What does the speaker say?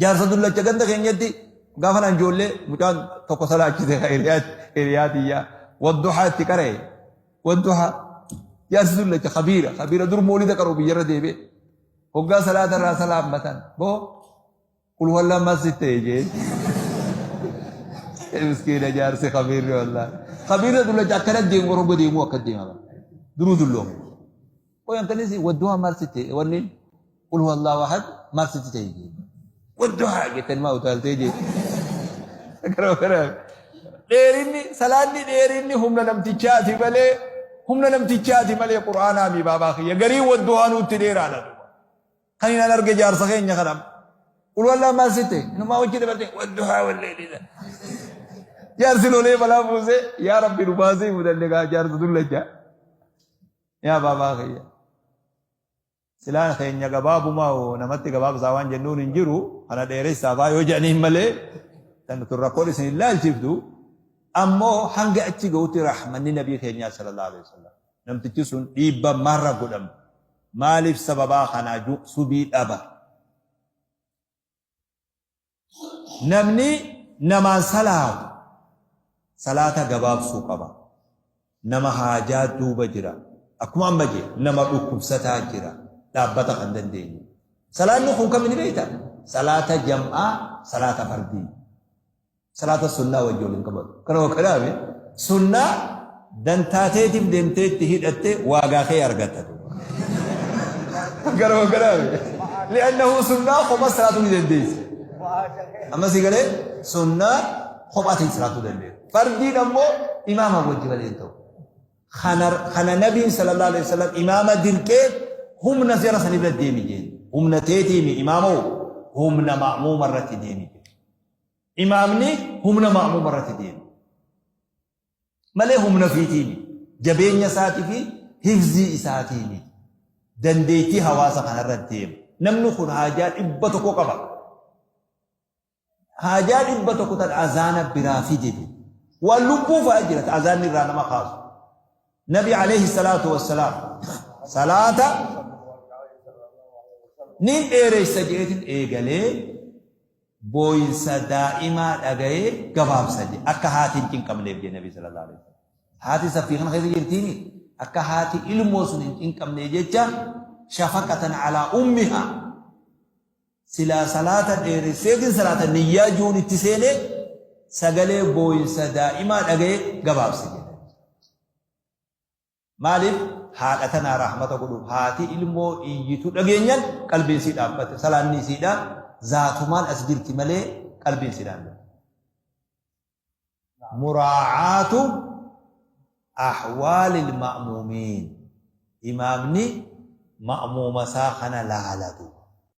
Jaarsa dullacha ganda keenyatti gaafa naan ijoollee mucaan tokko salaachise ka hiriyaa tiyyaa wadduhaa itti qara'e wadduhaa jaarsi dullacha kabiira kabiira dur moolida qara'u biyyarra deebi'e hoggaa salaata irraa salaammatan boo qul huwallah maal sitti ta'e jee miskiina jaarsi kabiirri wallaahi kabiirra dullacha akkana deemu warra deemuu akka deema duruu dulloome. Qoy ankanis wadduhaa maal sitti ta'e wanni qul huwa Allahu ahad maal sitti ta'e jee. Wadduhaa jettanii maa utaaltee jee. Gara gara dheerinni salaanni dheerinni humna namtichaati malee humna namtichaati malee qur'aanaa mi baabaa kiyya garii wadduhaa nutti dheeraadha duuba. Kan hin arge jaarsa keenya kana. Qul huwa maal sitti ta'e inumaa wajji dabarte wadduhaa walleeyli. Jaarsi lolee balaa buusee yaa rabbi nu baasii mudanne gaa jaarsa dullacha. Yaa baabaa kiyya. Silaan keenya gabaabumaa hoo namatti gabaabsaa waan jennuun hin jiru kana dheeressaa faa yoo jedhaniin malee tan tun rakkoon isin hin laalchiftu ammoo hanga achi gahutti rahmanni nabii keenyaa sallallahu alaihi wasallam namtichi sun dhiibba marra godhama maaliif sababaa kanaa subii dhaba Namni namaan salaatu salaata gabaabsuu qaba. Nama haajaa duuba jira. Akkuma amma jee nama dhukkubsataa jira. Dhaabbata kan dandeenye. Salaanni kun kami ni beektaa? Salaata jam'aa, salaata fardii. Salaata sunnaa wajji wal hin qabatu. Kanuma kanaami sunnaa dantaa teetiif deemtee itti hidhatte waagaa kee argatta. Kanuma kanaami. Li'annahu sunnaa kophaa salaatuu ni dandeessi. Amma si galee sunnaa kophaatiin salaatuu dandeessi. Fardiin ammoo imaama wajji malee hin ta'u. Kana kana nabiin sallallahu alaihi wasallam imaama dirqee humna seera sanirra deemi jeen. Humna teetiimi imaama humna ma'muuma irratti deemi jeen. Imaamni humna ma'muuma irratti deema. Malee humna ofiitii miti. Jabeenya isaatii fi hifzii isaatii miti. Dandeettii hawaasa kanarra deema. Namni kun haajaa 100 qaba. Haajaa 100 tan azaana biraa fide. Waan lubbuu fa'a jira ta azaanni irraa nama kaasu. Nabi alayhi salaatu wassalaam salaata nin dheeressa jeetin eegalee booyinsa daa'imaa dhagayee gabaabsa jedhe. Akka haati hin cinqamneef jedhe Nabi sallallahu alaihi wasallam. Haati saffii kana keessa jirtiimi akka haati ilmoo sun hin cinqamne jecha shafaqatan alaa ummiha silaa salaata dheeresseetiin salaata niyyaa juun itti seenee sagalee booyinsa daa'imaa dhagayee gabaabse jedhe. Maaliif haadha tanaa rahmata godhuuf haati ilmoo iyyitu dhageenyan qalbiin isii dhaabbate salaanni isiidha zaatumaan as jirti malee qalbiin isii dhaabbate. Muraacaatu ahwaalil ma'muumiin imaamni ma'muuma isaa kana laalatu.